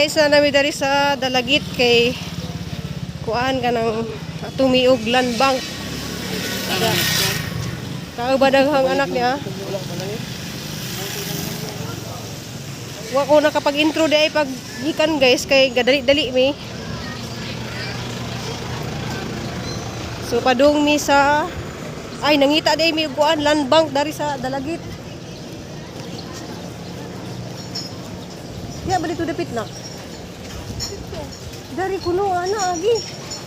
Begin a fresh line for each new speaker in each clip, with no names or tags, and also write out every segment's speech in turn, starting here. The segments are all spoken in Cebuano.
Guys, na nami dari sa Dalagit kay kuan ka ng tumiog land bank. Kauban ang anak niya. Wa ko nakapag-intro di ay pag gikan, guys, kay gadali-dali mi. So padung mi sa, ay, nangita di ay mi og kuan, land bank dari sa Dalagit. Ya ba dito dapit na? Dari kuno ana agi.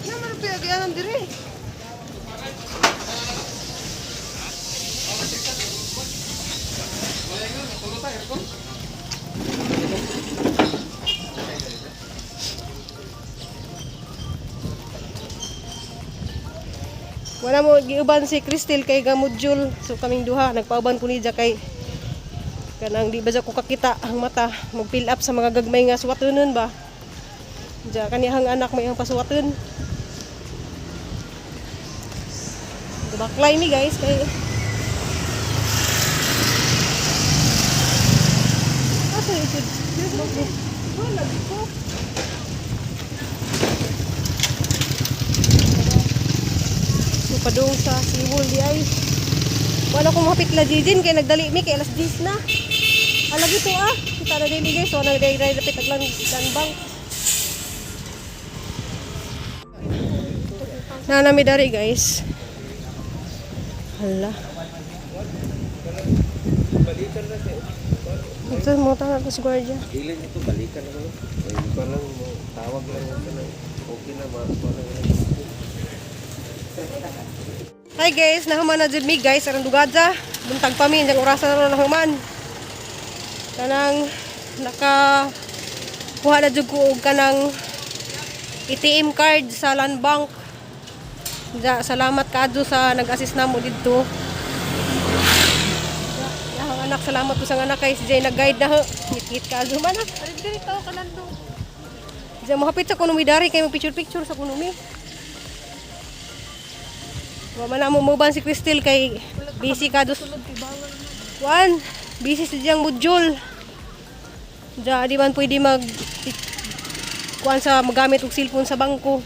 Naman pinagyanan dire.
Wala mo giuban si Cristel kay gamodule. So kaming duha nagpauban ko niya kay kanang di ba ko kakita ang mata, mag-fill up sa mga gagmay nga suwatonon ba. Diya kaniyang anak may ang pasuwaton. Baklay mi, guys, kay asa ito?
Wala ko.
So padung sa Siwol di ay. Wala ko mahapit la Jijin kay nagdali mi kay alas 10 na. Alagi to ah. Kita na din guys. So nagdali dapit aglan bank. Nanami dari, guys. Hala. Ito mo tawag ko si Guardia.
Ilin ito, balikan na lang. Ay, ko lang, mo, tawag lang ito na. Okay na, ma. Lang.
Hi guys, nahuman na jud mi, guys, aron dugadja. Buntag pa mi, diyang orasan na nahuman. Kanang naka kuha na jud ko og kanang ATM card sa Land Bank. Ja, salamat kaadto sa nag-assist namo didto. Ja, ang anak, salamat po sa anak kay si Jay nag-guide na ho. Ngit-ngit kaadto man ah.
Ari dire tao kalando.
Diyan mohapit sa kunumi dari kay mo picture picture sa kunumi. Wa man na mo muban si Cristel kay busy ka dos. Kuan, busy si diyang module. Diya di man pwede mag kuan sa magamit og cellphone sa bangko.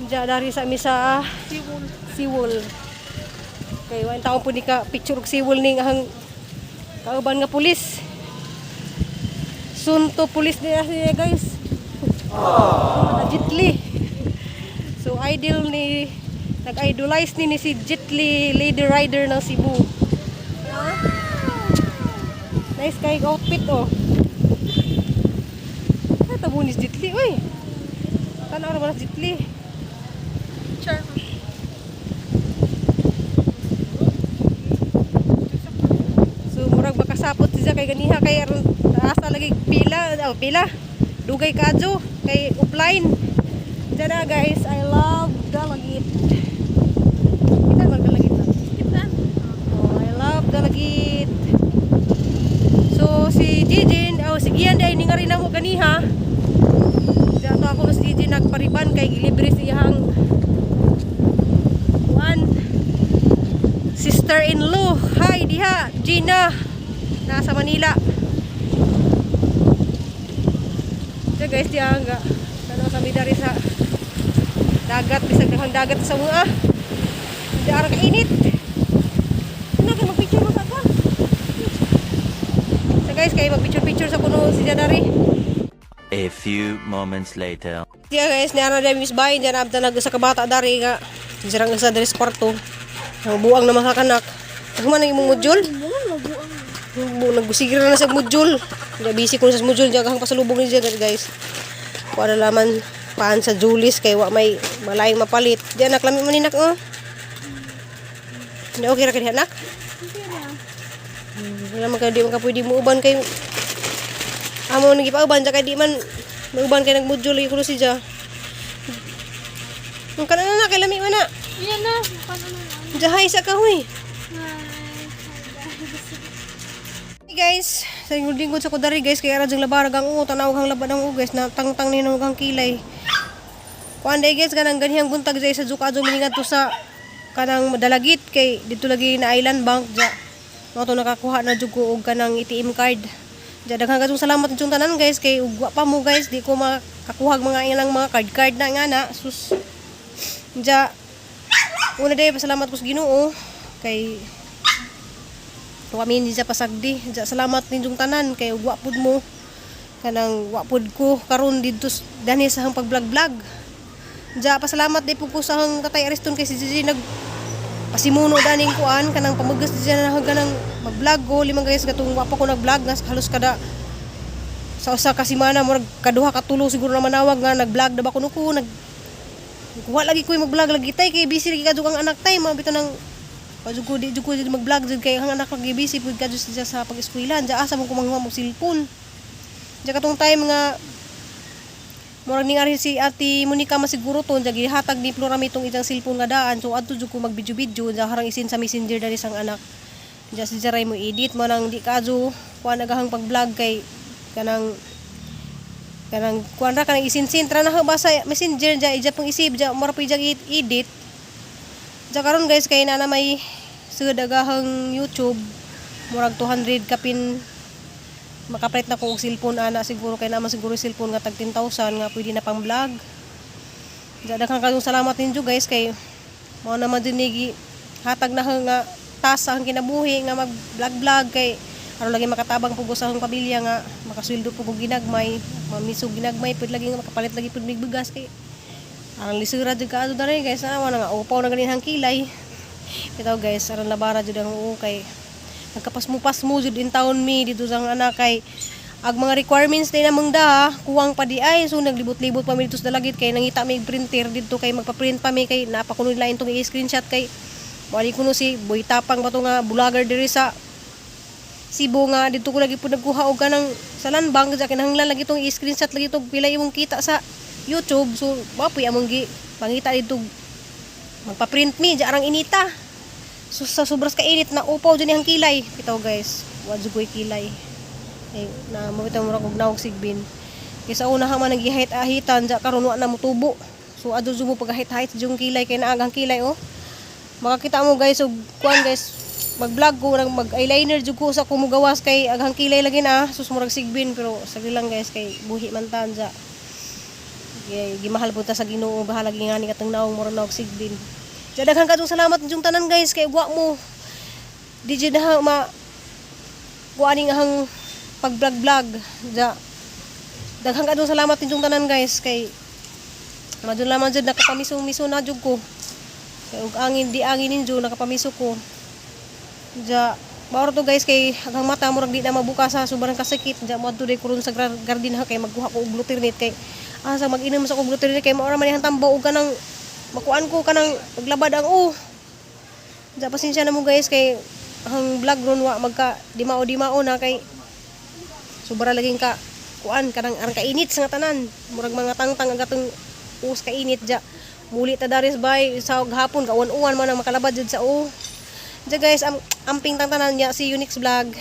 Diya dari sa mi sa
Siwol.
Siwol. Kay wa taon pud ni ka picture og siwol ning ang kauban nga pulis. Sunto pulis niya siya, guys. Aww. Jitli. So idol ni nag-idolize ni si Jitli, Lady Rider ng Cebu. Nice kay outfit oh. Ay, tabo ni Jitli oy. Tanaw ra ba na si Jitli?
Char.
So murag makasapot siya kay ganiha kay aron asa lagi pila, oh, pila. Dugay kadyo kay offline. Diyan na, guys, I love Dalagit. Kita man Dalagit na.
Kita.
Oh, I love Dalagit. So si Jijin, oh, si Gian dai ni nga rin mo ganiha. Diyan to ako si Jijin nagpariban kay gilibre siyang kuan sister-in-law. Hi diha, Gina. Nasa Manila. Diyan guys, diha nga. Tanaw sa midari sa dagat, bisag daghang dagat sa mga. Di ara kainit. Ano kay magpicture mo sa ka? So guys, kay magpicture-picture sa kuno si Janari.
A few moments later.
Diya guys, niara na Miss Bay, diyan abta nag sa kabata dari nga. Sirang isa dari sa kwarto. Ang buang na mga kanak. Ang man ang imong module. Bu nagbusigir na sa module. Diya busy ko sa module, diya kahang pasalubong ni diya, guys. Kuha na laman paan sa Julis kay wa may malayong mapalit. Diya anak, lami man ni nak oh. Hindi okay ra kay anak. Wala man kayo, di man ka pwede mo uban kay amo nang gipauban kay di man mauban kay nagmodule lagi kuno si Ja. Ang kanan na kay lami man na.
Yan na. Paano na?
Jahay sa kahoy.
Hi. Hi guys.
Hey guys, sa lingkod sa kudari guys, kay ara jung labarag ang uo, tanaw kang laban ang uo guys, na tangtang ni nang kang kilay. Kuan day guys, kanang ganihang buntag jay sa Zuka miningat to sa kanang Dalagit kay dito lagi na Island Bank ja. Mao to nakakuha na jud ko og kanang ATM card. Diya, daghang kayong salamat inyong tanan, guys, kay ugwa pa mo, guys, di ko makakuhag mga ilang mga card card na nga na sus. Diya, una day pasalamat ko sa Ginoo kay kami hindi siya pasagdi. Diya, salamat ninyong tanan kay ugwa pud mo kanang wa pud ko karon didto danhi sa hang pag-vlog-vlog. Diya, pasalamat di pud ko sa hang Tatay Ariston kay si Gigi nag pasimuno daning kuan kanang pamugas di siya na kanang mag-vlog ko limang, guys, katong wa pa ko nag-vlog nga halos kada sa usa ka semana, murag kaduha ka tulo siguro na manawag nga nag-vlog na ba kuno ko nag kuha lagi ko mag-vlog lagi tay kay busy lagi kadto ang anak tay mga bitaw nang pa jud ko di jud ko jud mag-vlog jud kay ang anak lagi busy pud kadto siya sa pag-eskwelahan. Diya, asa mo ko manguha mo cellphone? Diya, katong time nga murag ning ari si Ate Monica masiguro to, diya gihatag ni Flora mitong isang cellphone nga daan, so adto jud ko mag-video-video. Diya, harang isin sa Messenger dali sang anak. Diya, si Jaray mo edit mo nang di kadyo kuan nagahang pag-vlog kay kanang kanang kuan ra kanang isin-sin tra na ba sa Messenger. Diya, ija pang isip, diya mura pa ijang edit. Diya, karon, guys, kay na may sud agahang YouTube, murag 200 kapin makapalit na ko og cellphone ana siguro kay naman siguro cellphone nga tag 10,000 nga pwede na pang vlog. Diya, daghang kayong salamat ninyo, guys, kay mao naman din ni hatag na nga tas ang kinabuhi nga mag vlog vlog kay aron lagi makatabang pug sa akong pamilya nga makasweldo pug og ginagmay, mamisog ginagmay pud lagi nga makapalit lagi pud mig bigas kay aron lisura jud kaadto diri, guys. Na nga upaw na ganin ang kilay. Bitaw, guys, aron labara jud ang uo kay nagkapasmo-pasmo jud in town mi dito sa ang anak kay ag mga requirements din namang da kuwang pa di ay. So naglibot-libot pa mi dito sa Dalagit kay nangita mi og printer didto kay magpa-print pa mi kay napakuno nila itong i-screenshot kay wali kuno si Boy Tapang ba to nga vlogger diri sa Cebu nga didto ko lagi po nagkuha og kanang sa land bank. Sa kinahanglan lagi tong i-screenshot lagi tong pila imong kita sa YouTube, so mapoy among gi pangita didto magpa-print mi. Di arang inita. So, sa sobras ka init na upaw dyan ang kilay. Bitaw, guys, wa jud ko'y kilay. Eh, na mo bitaw murag og naog sigbin. Kay sa una man nagihit-ahitan, ja karon wa na motubo. So adto jud mo pagahit-ahit jud kilay kay naagang kilay oh. Makakita mo, guys, og kuan, guys, mag-vlog ko nang mag eyeliner jud ko sa kumugawas kay aghang kilay lagi na sus murag sigbin, pero sagli lang, guys, kay buhi man tan ja. Kay gimahal po ta sa Ginoo, bahala ngani katong naong murag naog sigbin. Diya, daghan kadtong salamat inyong tanan, guys, kay wa mo di jud na ma kuan nga hang pag-vlog vlog. Diya, daghan kadtong salamat inyong tanan, guys, kay madun lamang jud nakapamiso-miso na jud ko. Kay ug angin di angin ninyo nakapamiso ko. Diya, mao to, guys, kay ang mata murag di na mabuka sa sobrang kasakit. Diya, moadto day kuron sa garden ha kay magkuha ko og Gluternate kay asa mag-inom sa og Gluternate kay mao ra man iyang tambo og kanang makuan ko kanang maglabad ang oh. Diya, pasensya na mo, guys, kay ang vlog ron wa magka dimao dimao na kay sobra laging ka kuan kanang arang kainit sa nga tanan, murag mga tangtang ang gatong us kainit. Diya, muli ta daris bay sa hapon kauwan-uwan man ang makalabad jud sa o. Diya, guys, amping tang tanan niya. See you next vlog.